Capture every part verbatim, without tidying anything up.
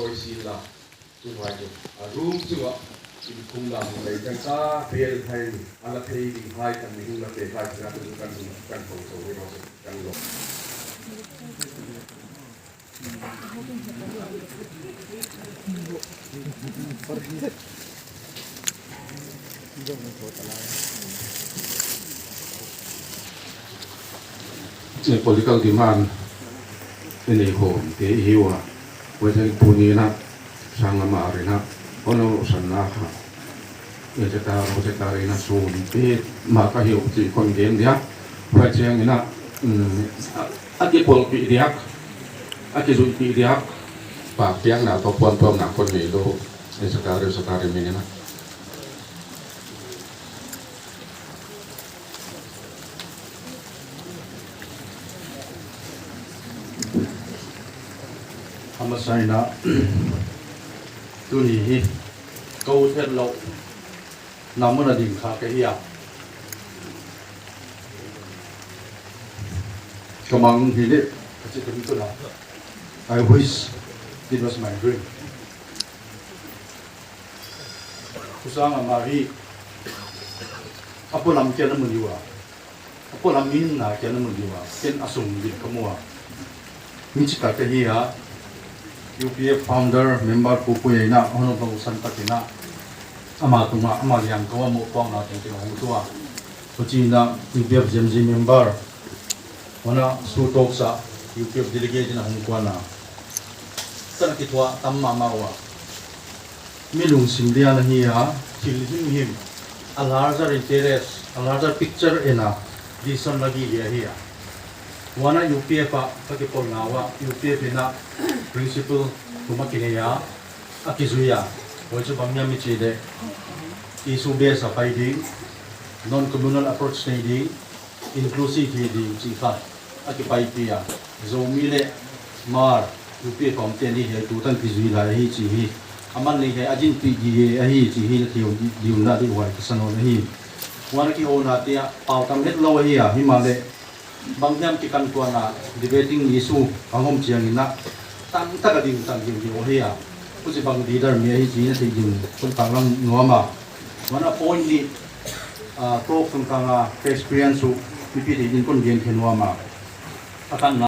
Voi sin la, chu vai chu. A room chu a, in khum la mu lei kan ta, bel hai, a la thei ding hai kan mi hung la pe hai, kan kan kan ko so ni ro kan lo. Political demand ni nei khom te hi wa. Wei teng pu ni na sang ama ri na. Ono san na kha. Ei chata ro chata ri na sun te ma ka hiu chi kon gen dia. Wei cheng ina, mm, a, a ki pol pi dia. A ki zui pi dia. Pa piang na to pon pon na kon nei lo. Ei chata ri chata ri mi ni na. Ama saina, tuni hi, ko thet lo, na muna ding kha ka hi a. Ka mang hi le, ka chi tum tu na. I wish it was my dream. Pu Sanga Mari, a polam kei a na mu diu a. A polam in na kei a na mu diu a. Ken a sung bit ka mu a. Mi chi ka ka hi a. U P F founder member pu pu ye na, hono ba usan ta kina. Ama tunga, ama liang ko a mo pong na teng teng hung tua. Pu chi na U P F Gen Z member. Hona su tawk sa, U P F delegate in a hung kuan a. Kan ki thua tam ma ma wa. Mi lungsim lian a hi a, thil him him. A larger interest, a larger picture ina, decision la gi hi a hi a. Wana U P F a, ka ki pol na wa, U P F ina principle tuma ki nei a, a ki zui a. Woi chu bang nia mi chi de. Issue base a pai ding, non communal approach nei ding, inclusive hi ding chi kha a ki pai pi a. Zomi le Hmar U P F a um te ni he tu tan ki zui lai hi chi hi. A man ni he a jin pi di he a hi chi hi la thiu di, di un la di wai ka san on a hi. Wana ki ho na tia pau tam het lo a hi a, hi ma le bang hiam ki kan kuan a debating issue a hom chiang ina tam tak a ding tam ding di o hi a. Ku chi bang leader mi a hi chi na thei ding kun tang lang nuam a. Wana point ni, ah, talk tum kanga experience u, mipi te din kon gen khen nuam a. A kan na.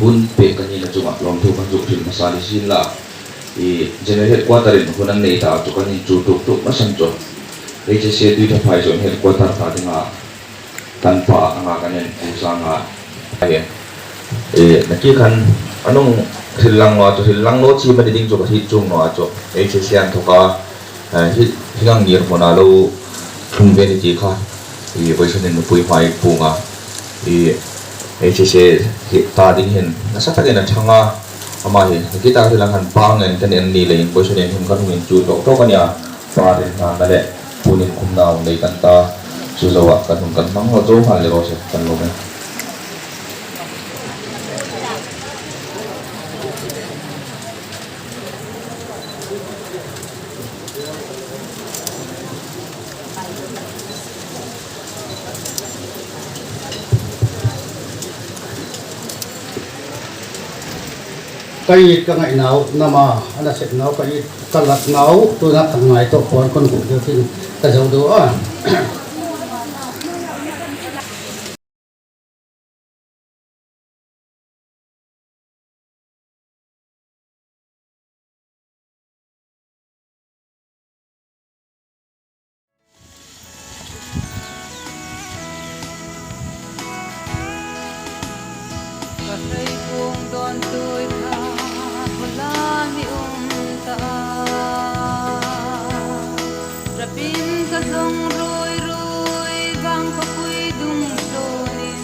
Hun pek kan nina chunga lawmthu kan zuk hril hmasa ni sien la. I General Headquarter-in hun an nei ta chu kan inchuh tuk tuk hmasan chu H S A Tuithaphai Zone Headquarter ta dinga kan pa anga kan en pu sanga. Ahi. E, nakie khan A nung hril lang naw a chu, hril lang naw chi mani ding chu ka hriet chuong naw a chu. H S A inthoka, eh, hi, hi ngang ngir hmuna lo thlung ve ni ti kha. I vawisun hin nupui hmai puong a. I H S A hi ta ding hin nasa takin a ṭhang a. Ama hi, ki ta hril lang han pang en kan en ni leiin vawisun hin kan hung inchuk ṭawk ṭawk a nia. Pa rinna le puon inkhumna nei kan ta. Chu zoa kan hung kan hmang lo zo hal le ro se kan lo men. Ka it ka ngaina u, nama, a na sep nau, ka it ka lat nau, tuna ka ngai tawk puon kon hmu deu tin ka zo du a. Ka hei kung dawn tui kha, khula mi um ta a. Rapin ka zong rui rui vang ka pui dung tlunin.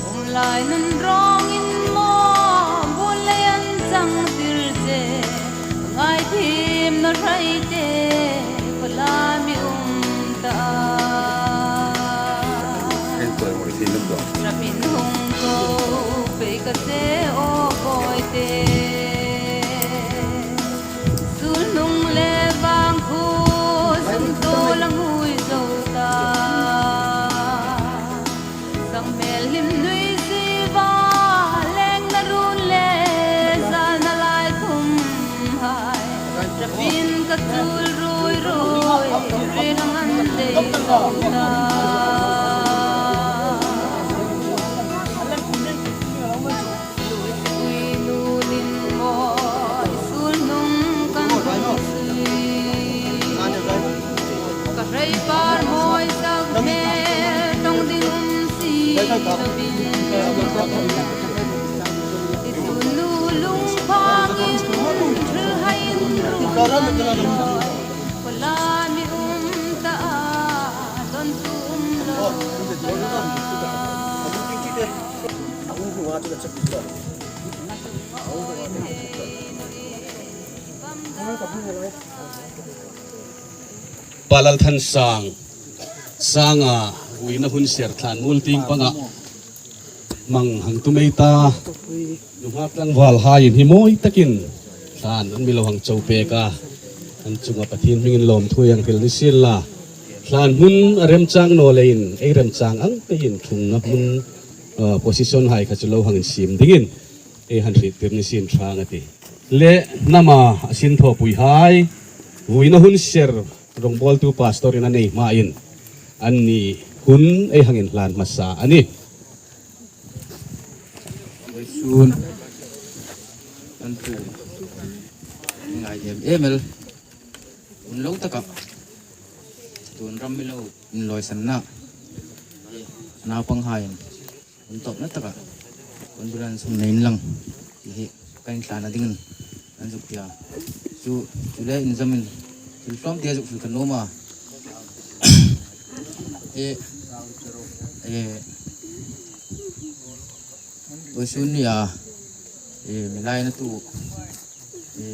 Um lai nun rawngin maw, buon lei an chang tir che. Ngai thim na hrai te, khula mi um ta a. Rapin hung ko, pei ka che aw kawi te. Sulnung le vang khu, sum tu lang hui zo ta. Sang hmel hlim nui ziva, leng na run le zal na lai thum hai. Rapin ka chul rui rui, ri hang an dei zo ta. Lui pui nunin maw i sulnung kan hung sui. Ka hei par mawi sak hmel tawng ding um si lovin. I sulnu lung phangin thil haiin run an mawi. Khula mi um ta a, dawn tu um lo. Pa Lalthansang, sanga vuina hun ser thlan mul tieng panga mang hang tum ei ta. Nunghak tlangval haiin hi mawi takin thlan an mi lo hang cho pek a. An chunga Pathien hmingin lawmthu ei hang hril ni sien la. Thlan hmun a remchang naw leiin ei remchang ang peiin thungna hmun, ah, position hai kha chu lo hang insiem dingin ei hang hriettir ni sien ṭha a tih. Le nama a sinthaw pui hai, vuina hun ser rongbawltu pastor-in a nei hmain anni hun ei hang inhlan hmasa a nih. Vawisun an pu ngai em em el. Hun lo taka tun ram mi lo inlawisanna naupang haiin hun tawpna taka condolence hung nei inlang ti hi ka inhlanna dingin an zuk tia. Chu, chu le inzamin thil tlawm tia zuk hril ka nuom a. E, e, vawisun nia, e, mi lainatu, e,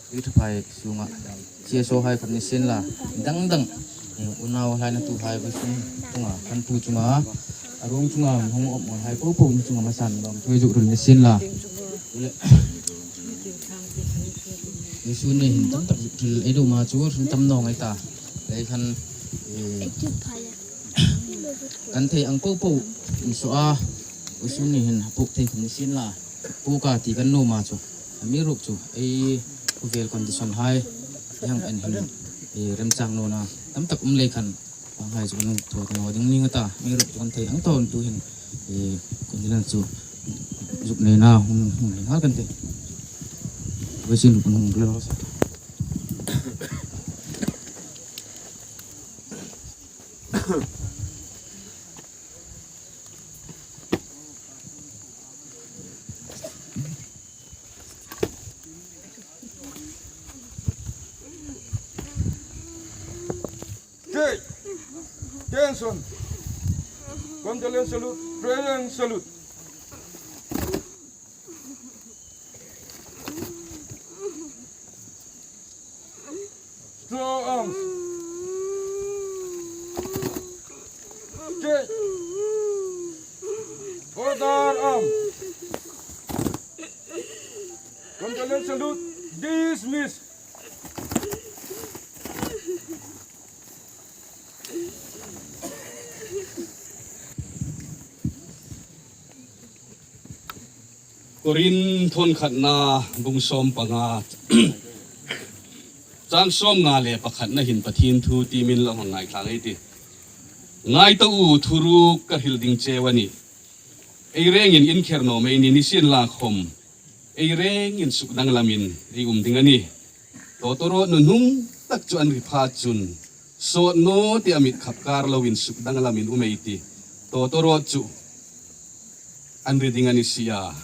Tuithaphai sunga C S O hai khawm ni sien la, dang dang, e, unau lainatu hai vawisun chunga, kan pu chunga, a ruong chunga hung awm hai po po chunga hmasan lawmthu ei zuk hril ni sien la. Le, vawisun ni hin tam tak zuk hril ei lo ma chu hril tam naw ngai ta. Lei khan, e, kan thei ang po po insuo a, vawisun ni hin a puk thei khawm ni sien la. Puk a ti kan nuom a chu, amiruokchu ei khawvel condition hai, ei hang en hin, ei remchang nawna tam tak um lei khan, panghai chu kan hung thaw ta naw ding ning a ta, amiruokchu kan thei ang tawn tu hin, ei, condolence chu zuk neina hung, hung nei nghal kan tih. Vawisun kan hung hril. Attention. Condolence salute. Prayer salute. Straw arms. Check. Order arms. Condolence salute. Dismiss. Korinth khatna bung sawm panga, chang sawmnga le pakhatna hin Pathien thu tiem inla hang ngaithla ei tih. Ngai ta u, thuruk ka hril ding cheu a nih. Ei rengin inkher naw mei ni, nisienlakhom ei rengin sukdanglamin ei um ding a nih. Tawtawrawt nunung tak chu an ri pha chun, sawt naw ti a mit khap kar loin sukdanglamin um ei tih. Tawtawrawt chu an ri ding a ni si a.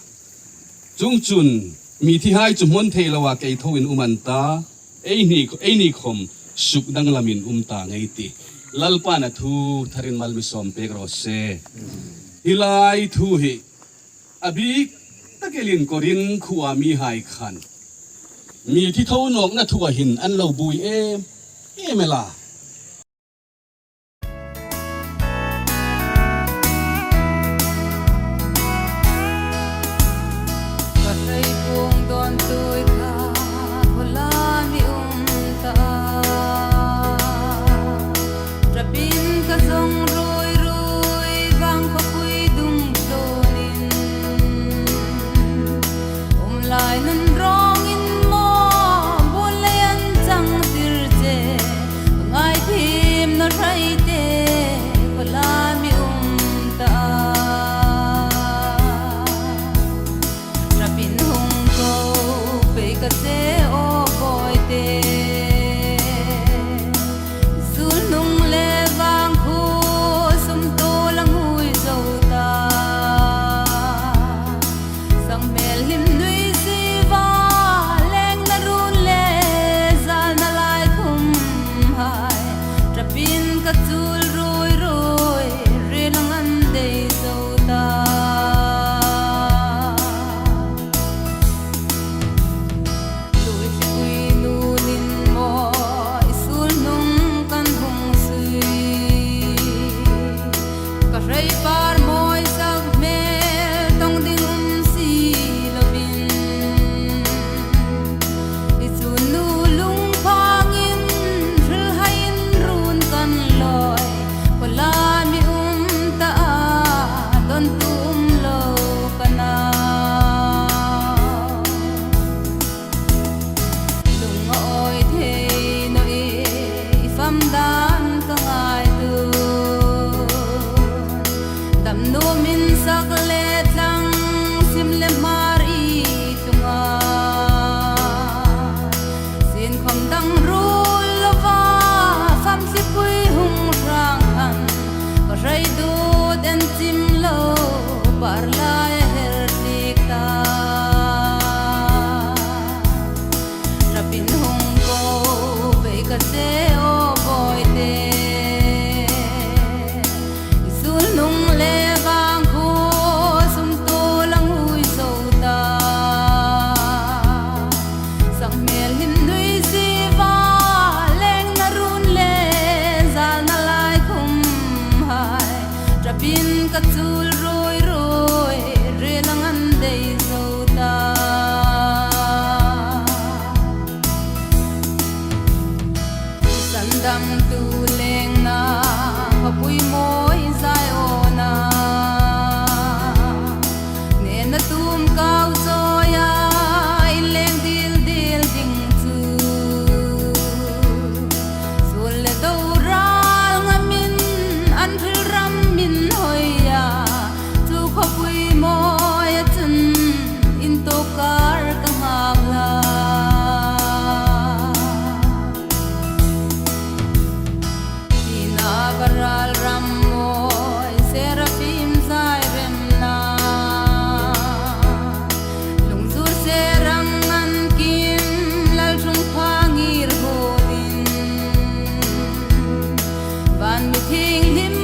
Chuongchun, mi thihai chu hmawn thei loa kei thoin um an ta, eini, eini khom sukdanglamin um ta ngei ei tih. Lalpan a thu tharin mal mi sawm pek raw se. Hi lai thu hi a bik tak elin Korinth khuoa mihai khan mithi tho nawkna thua hin an lo buoi em em el a. Ka hreipuong dawntu kha khaw la mi um ta a. Ṭapin ka zawng ruoi ruoi vang khawpui dung tlawnin, um lai nun rawngin maw buol lei an chang tir che, ka ngaithim naw hrei te khaw la mi um ta a. Ṭapin hung ko pei ka che aw bawite. Sulnung le vangkhuo sum tu la ngui zo ta. Sang hmel hlim nui siva lengna run le zalna lai khum hai. Ṭapin ka chul ruoi ruoi ril ang an dei zo ta. Lui hlipui nunin maw i sulnung kan hung sui. Ka hrei par mawi sak hmel tawng ding um si lovin. I chun nu lungphangin hril haiin run kan lawi. Khaw la mi um ta a, dawntu um lo ka na. Lung a awi thei naw i, i fam dan ka ngaituo. Dam nuom insak le tlang sim le hmar i tunga. Sienkhom dang ruol lova, famthlipui hung hrang an. Ka hreiduot en chim lo, par lai a her tlik ta. Ṭapin hung ko pei ka che aw bawite. I sulnung le vangkhuo sum tu la ngui zo ta. Sang hmel hlim nui siva lengna run le zalna lai khum hai. Ṭapin ka chul ruoi ruoi ril ang an dei zo ta. Sandamtu lengna khawpui mawi Ziona. Nena tum kau zoia i leng dil dil ding chu. Sul le do ral ngamin an thil ram min hoia. Chu khawpui mawia chun intawk kar ka ngak la. Tina ka ral ram Iengkim